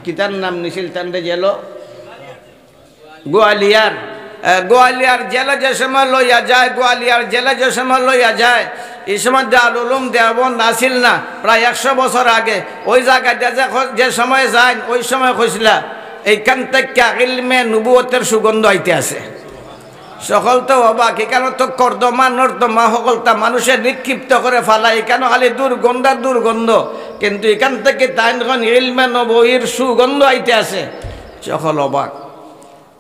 কিতার নাম নিছিল তানরে জেলো? গোয়ালিয়ার, এ, গোয়ালিয়ার জেলো যে সময় লইয়া যায়, গোয়ালিয়ার জেলো যে সময় লইয়া যায়, ই সময় দারুল উলুম দেওবন্দ আছিল না, প্রায় একশো বছর আগে। ওই জাগাত যে, যে সময় যাইন, ওই সময় কইছিলা, এইখান থাকি ইলমে নবুয়তের সুগন্ধ আইতে আছে। সকল তো অবাক, ইখানো তো কর্দমা নর্দমা হকলতা মানুষে নিক্ষিপ্ত করে ফালায়, ইখানো খালি দুর্গন্ধ আর দুর্গন্ধ, কিন্তু ইখান থাকি তাইন কইন ইলমে নবুয়তির সুগন্ধ আইতে আছে। সকল অবাক।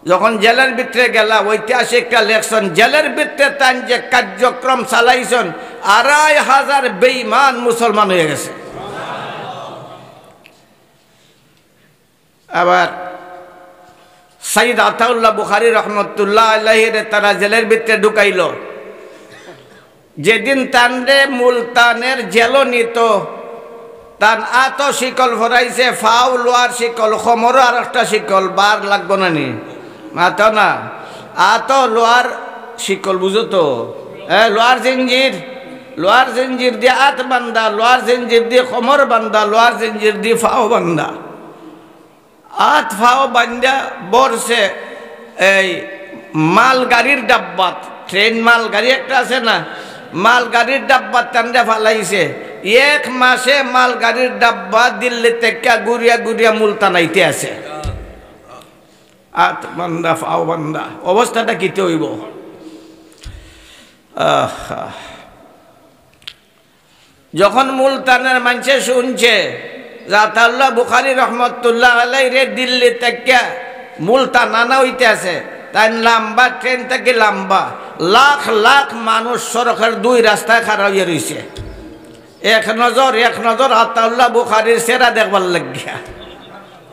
যখন জেলর ভিতরে গেলা, ঐতিহাসিক একটা লেখছইন, জেলর ভিতরে তাইন যে কার্যক্রম চালাইছইন, আড়াই হাজার বেঈমান মুসলমান অইয়া গেছে। আবার সৈয়দ আতাউল্লাহ বুখারী রহমতুল্লাহ আলাইহিরে তারা জেলর ভিতরে ঢুকাইলো। যেদিন তানরে মুলতানের জেলো নিতো, তান আতো শিকল পরাইছে, ফাও লোয়ার শিকল, কমরো আরেকটা শিকল, বার লাগবো না নি? মাতো না। আতো লোয়ার শিকল, বুঝো তো? এ, লোয়ার জিঞ্জির, লোয়ার জিঞ্জির দি আত বান্ধা, লোয়ার জিঞ্জির দি কমর বান্ধা, লোয়ার জিঞ্জির দি ফাও বান্ধা। আত ফাও বান্ধা বরছে এই মালগাড়ির ডাব্বাত, ট্রেন মালগাড়ি একটা আছে না, মালগাড়ির ডাব্বাত তানরে ফালাইছে। এক মাসে মালগাড়ির ডাব্বা দিল্লি থাকি ঘুরিয়া ঘুরিয়া মুলতান আইতে আছে। আত বান্ধা, ফাও বান্ধা, অবস্থাটা কিতা অইবো? আহা। যখন মুলতানের মানষে শুনছে যে আতাউল্লাহ বুখারী রহমতুল্লাহ আলাইহিরে দিল্লি থাকি মুলতান আনা অইতে আছে, তাইন লাম্বা, ট্রেন থাকি লাম্বা, লাখ লাখ মানুষ সড়কর দুই রাস্তায় খাড়া অইয়া রইছে। এক নজর, এক নজর আতাউল্লাহ বুখারীর চেহারা দেখবার লাগিয়া।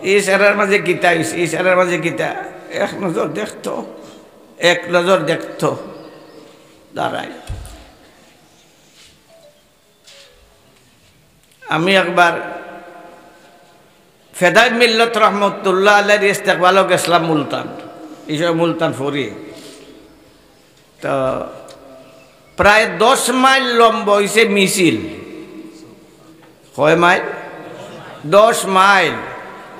ই চেহারার মাঝে কিতা অইছে, ই চেহারার মাঝে কিতা? এক নজর দেখতো, এক নজর দেখতো। দাঁড়াই। আমি একবার ফেদায়ে মিল্লত রহমতুল্লাহ আলাইহির ইস্তেকবালো গেছলাম মুলতান, ই সময় মুলতান ফরি। তো প্রায় দশ মাইল লম্বা অইছে মিছিল। কয় মাইল? দশ মাইল।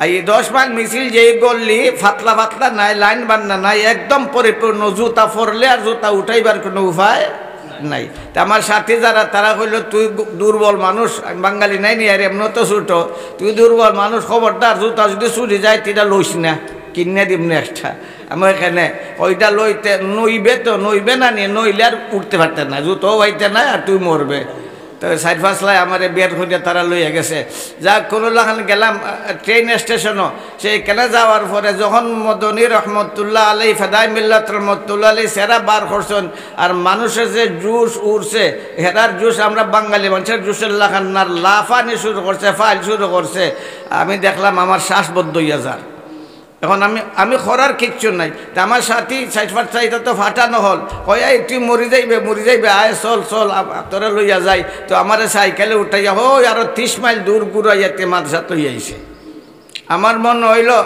আর ই দশ মাইল মিছিল যে গল্লি, ফাতলা ফাতলা নাই, লাইন বান্ধা নাই, একদম পরিপূর্ণ, জুতা পরলে আর জুতা উঠাইবার কুনু উপায় নাই। তে আমার সাথী যারা, তারা কইলো, "তুই গু-, দুর্বল মানুষ, আমি বাঙালি নায় নি, আর এমনে তো ছোট, তুই দুর্বল মানুষ, খবরদার জুতা যুদি ছুড়ি যায়, তে ইটা লইস না, কিনিয়া দিমু নে একটা।" আমি কই, "কেনে?" কয়, "ইটা লইতে, নইবে তো, নইবে না নি, নইলে আর উঠতে পারতে না, জুতাও পাইতে না, আর তুই মরবে।" তো চাইর পাঁচলায় আমারে বের করিয়া তারা লইয়া গেছে। যাক, কুনু লাখান গেলাম, আহ, ট্রেন স্টেশনো। সেইখানে যাওয়ার পরে যখন মদনী রহমতুল্লাহ আলাইহি, ফেদায়ে মিল্লত রহমতুল্লাহ আলাইহির চেহারা বার করছইন, আর মানুষর যে জোশ উঠছে, হেরার জোশ আমরা বাঙালি মানষর জোশর লাখান না, লাফানি শুরু করছে, ফাইল শুরু করছে। আমি দেখলাম আমার শ্বাস বন্ধ অইয়া যার। এখন আমি, আমি করার কিচ্ছু নাই। তে আমার সাথী চাইর পাঁচটা, ইটা তো ফাটানো হল। কয়, "এই তুই মরি যাইবে, মরি যাইবে, আয় চল, চল, আ-, তোরে লইয়া যাই।" তো আমারে সাইকেলে উঠাইয়া, হই আরো তিরিশ মাইল দূর ঘুরাইয়া তে মাদ্রাসাত লইয়া আইছে। আমার মনো অইলো,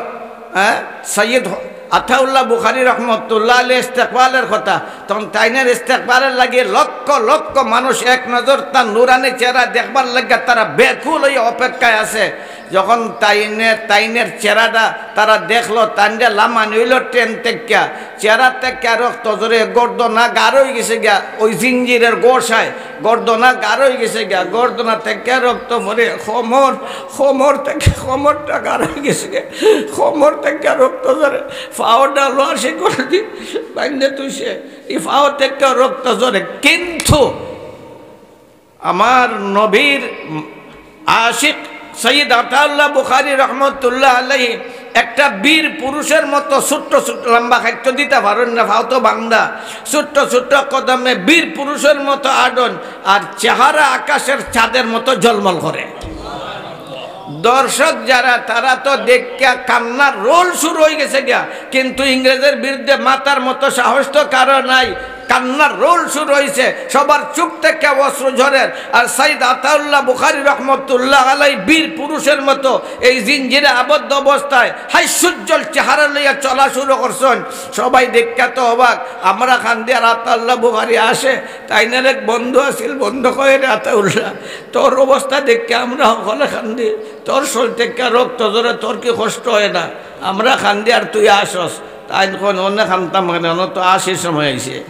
হ্যাঁ, সৈয়দ হ-, আতাউল্লাহ বুখারী রহমতুল্লাহ আলাইহির ইস্তেকবালের কথা। তখন তাইনের ইস্তেকবালের লাগি লক্ষ লক্ষ মানুষ এক নজর তার নুরানি চেহারা দেখবার লাগিয়া তারা ব্যাকুল অইয়া অপেক্ষায় আছে। যখন তাইনে, তাইনের চেহারাটা তারা দেখলো, তাইনরে লামানি অইলো ট্রেন থাকিয়া, চেহারা থাকিয়া রক্ত ঝরে, গর্দনা গাড় অইগেছে গিয়া, ওই জিঞ্জিরের গোসায় গর্দনা গাড় অইগেছে গিয়া, গর্দনা থাকিয়া রক্ত পড়ে, কোমর, কোমর থাকিয়া, কোমরটা গাড় অইগেছে গিয়া, কোমর থাকিয়া রক্ত ঝরে, পাওটা লোহার শিকল দি বাইন্ধে থইছে, ই পাও থাকিয়া রক্ত ঝরে। কিন্তু আমার নবীর আশিক সৈয়দ আতাউল্লাহ বুখারী রহমতুল্লাহ আলাইহি একটা বীর পুরুষের মতো ছোট্ট ছোট্ট, লম্বা খাদ্য দিতে পারেন না, পাও তো বান্দা, ছোট্ট ছোট্ট কদমে বীর পুরুষের মতো আডন, আর চেহারা আকাশের চাঁদের মতো ঝলমল করে। দর্শক যারা, তারা তো দেখিয়া কান্নার রোল শুরু অইগেছে গিয়া, কিন্তু ইংরেজের বিরুদ্ধে মাতার মতো সাহস তো কারো নাই। কান্নার রোল শুরু অইছে, সবার চোখ থাকিয়া অশ্রু ঝরের। আর সাইদ আতাউল্লাহ বুখারী রহমতুল্লাহ আলাই বীর পুরুষের মতো এই জিঞ্জিরে আবদ্ধ অবস্থায় হাস্যোজ্জ্বল চেহারা লইয়া চলা শুরু করছইন। সবাই দেখিয়া তো অবাক। আমরা কান্দি আর আতাউল্লাহ বুখারী আসে, তাইনের এক বন্ধু আছিল, বন্ধু কয়, "রে আতাউল্লাহ, তোর অবস্থা দেখিয়া আমরা হকলে কান্দি।" তোর শরীর থাকিয়া রক্ত ঝরে, তোর কি কষ্ট অয় না? আমরা কান্দি আর তুই আসস। তাইন কইন, "অনে কানতাম কেনে? অনে তো আশির সময় আইছে।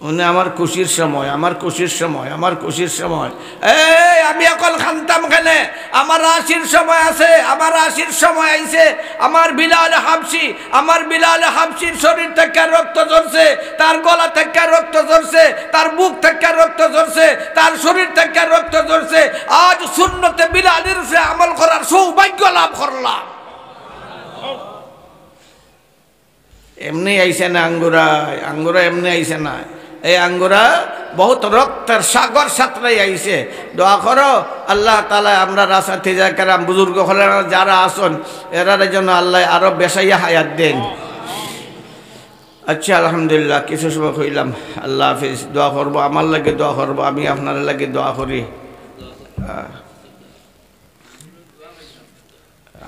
অনে আমার খুশির সময়, আমার খুশির সময়, আমার খুশির সময়।" এই, আমি অখন কানতাম কেনে? আমার আশির সময় আছে, আমার আশির সময় আইছে। আমার বিলাল হাবশি, আমার বিলাল হাবশির শরীর থাকিয়া রক্ত ঝরছে, তার গলা থাকিয়া রক্ত ঝরছে, তার বুক থাকিয়া রক্ত ঝরছে, তার শরীর থাকিয়া রক্ত ঝরছে। আজ সুন্নতে বিলালির উপরে আমল করার সৌভাগ্য লাভ করলাম। এমনি আইছে না আঙ্গুরা, আঙ্গুরা এমনি আইছে না। এই আঙ্গুরা বহুত রক্তের সাগর সাঁতরাই আইছে। দোয়া করো, আল্লাহ তাআলা আমরার আসাতিজা কেরাম, বুজুর্গ অকল যারা আছইন, এরারে যেন আল্লায় আরো বেশাইয়া হায়াত দেইন। আচ্ছা, আলহামদুলিল্লাহ, কিছু সময় কইলাম, আল্লাহ হাফিজ। দোয়া করবো, আমার লাগি দোয়া করবো, আমি আপনার লাগি দোয়া করি। আহ,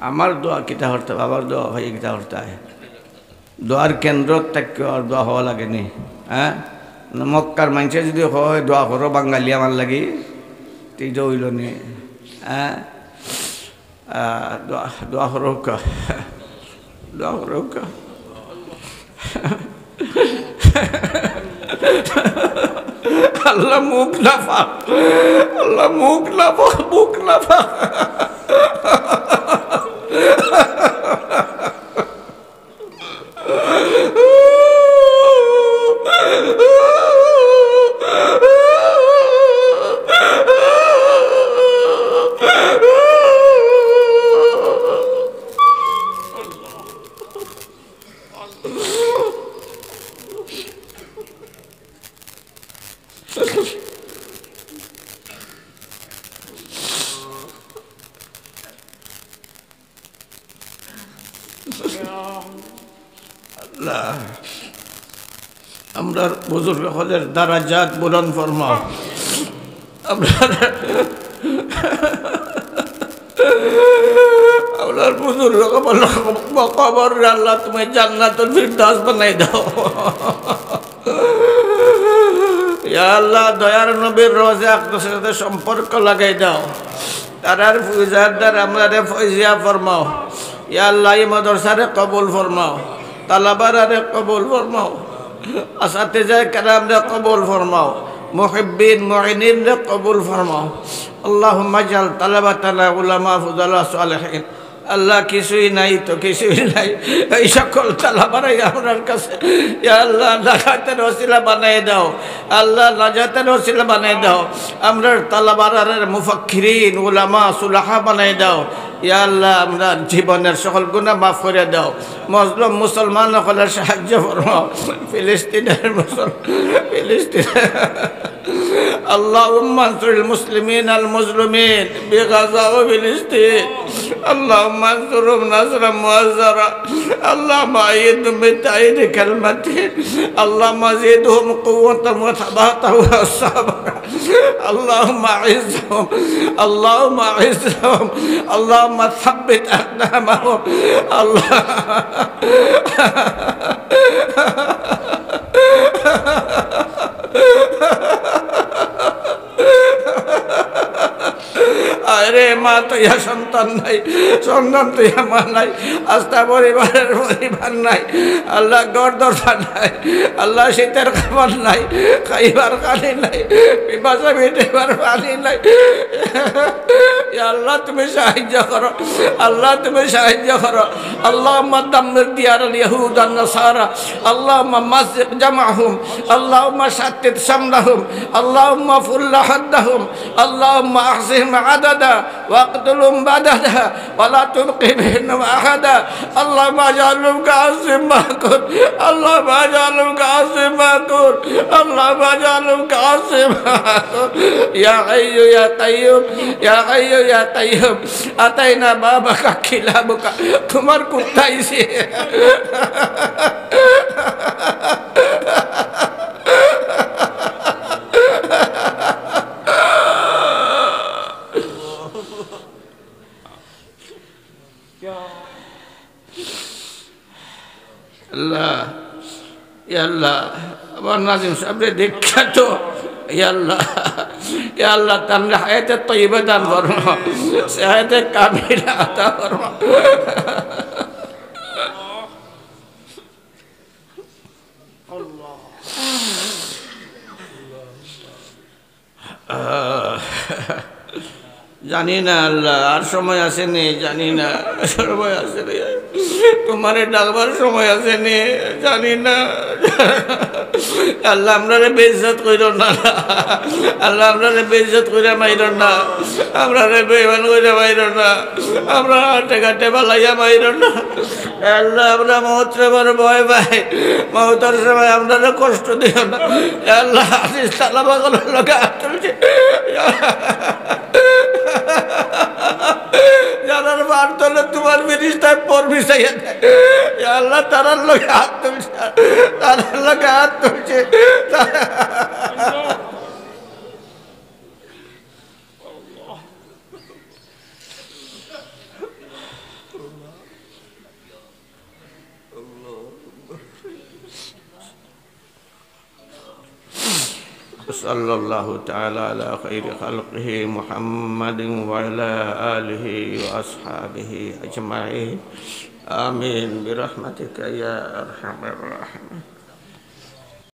আমার দোয়া কিতা করতে, বাবার দোয়া ভাই কিতা করতে হয়? দোয়ার কেন্দ্র থাকিয়া আর দোয়া হওয়া লাগেনি, হ্যাঁ? না, মক্কার মানষে যদি কয়, "দোয়া করো বাঙালি আমার লাগি", তে ইটা অইলো নি, হ্যাঁ? আহ, দোয়া, দোয়া করউক্কা। দোয়া করউক্কা। আল্লাহ মুখ না ফাক। আল্লাহ মুখ না ফাক, মুখ না ফাক। আল্লাহ, আমরার বুজুর্গ অকলর দারাজাত বুলন্দ ফরমাও। আমরার, আমরার বুজুর্গ অকলর কবর আল্লাহ তুমি জান্নাতুল ফিরদাউস বানাই দাও। ইয়া আল্লাহ, দয়ার নবীর রওজা আকদসের সাথে সম্পর্ক লাগাই দাও। তারার ফয়জার দ্বারা আমরারে ফয়জিয়া ফরমাও। ইয়া আল্লাহ, এই মাদ্রাসারে কবুল ফরমাও, তালাবারারে কবুল ফরমাও, আসাতিজায়ে কেরামরে কবুল ফরমাও, মুহিব্বিন মুইনিনরে কবুল ফরমাও। আল্লাহুম্মা জাল তালাবাতানা উলামা ফুদালা সালেহিন। আল্লাহ, কিছুই নাই তো, কিছুই নাই। এই সকল তালাবারাই আমরার কাছে, ইয়া আল্লাহ, নাজাতের ওসিলা বানাই দাও। আল্লাহ, নাজাতের ওসিলা বানাই দাও। আমরার তালাবারারে মুফাক্কিরিন, উলামা, সুলাহা বানাই দাও। ইয়া আল্লাহ, আমরার জীবনের সকল গুনাহ মাফ করি দাও। মজলুম মুসলমান অকলর সাহায্য ফরমাও। ফিলিস্তিনের মুসল-, ফিলিস্তিন। اللهم انصر المسلمين المظلومين بغزة وفلسطين. اللهم انصرهم نصرا مؤزرا. اللهم أيدهم بتأييدك المتين. اللهم زدهم قوة وثباتا وصبرا. اللهم أعزهم. اللهم أعزهم. اللهم ثبت أقدامهم. الله. আরে মা, তো ইয়া সন্তান। নাই, সন্তান তুই আমার নাই, আস্তা পরিবারের পরিবার নাই, আল্লাহ ঘর দরজা নাই, আল্লাহ শীতের খাবার নাই, খাইবার পানি নাই, পিপাসা মিটাইবার পানি নাই। ইয়া আল্লাহ, তুমি সাহায্য করো, আল্লাহ, তুমি সাহায্য করো। اللهم دمر ديار اليهود والنصارى، اللهم مزق جمعهم، اللهم شتت شملهم، اللهم فل حدهم، اللهم أحصهم عددا، واقتلهم بددا، ولا تبق منهم أحدا. اللهم اجعلهم كعصف مأكول. اللهم اجعلهم كعصف مأكول. اللهم اجعلهم كعصف مأكول. يا حي يا قيوم، يا حي يا قيوم. أتينا بابك كلابك. তোমার কুত্তা আইছে। আল্লাহ, ইয়া আল্লাহ, আমার নাজিম সাহেবরে দেখা তো, ইয়া আল্লাহ, ইয়া আল্লাহ, তানরে হায়াতে তৈয়বা দান করো, হায়াতে কামিলা আতা করো। আহ, জানি না আল্লাহ, আর সময় আছে নি, জানি না, সময় আছে নি, তোমারে ডাকবার সময় আছে নি, জানি না। আল্লাহ, আমরারে বেইজ্জত কইরো না। আল্লাহ, আমরারে বেইজ্জত কইরা মাইরো না, আমরারে বেইমান কইরা মাইরো না, আমরা হাটে ঘাটে বালাইয়া মাইরো না। আল্লাহ, আমরা মউতরে বড় ভয় পাই, মউতর সময় আমরারে কষ্ট দিও না। আল্লাহ, আজিজ তালাবা অকলর লগে আত তুলছি। যারার বার তলে তোমার ফিরিস্তায় পর বিছাইয়া দেয়। ইয়া আল্লাহ, তারার লগে আত তুলছি, তারার লগে আত তুলছি। صلى الله تعالى على خير خلقه محمد وعلى آله وأصحابه أجمعين. آمين برحمتك يا أرحم الراحمين.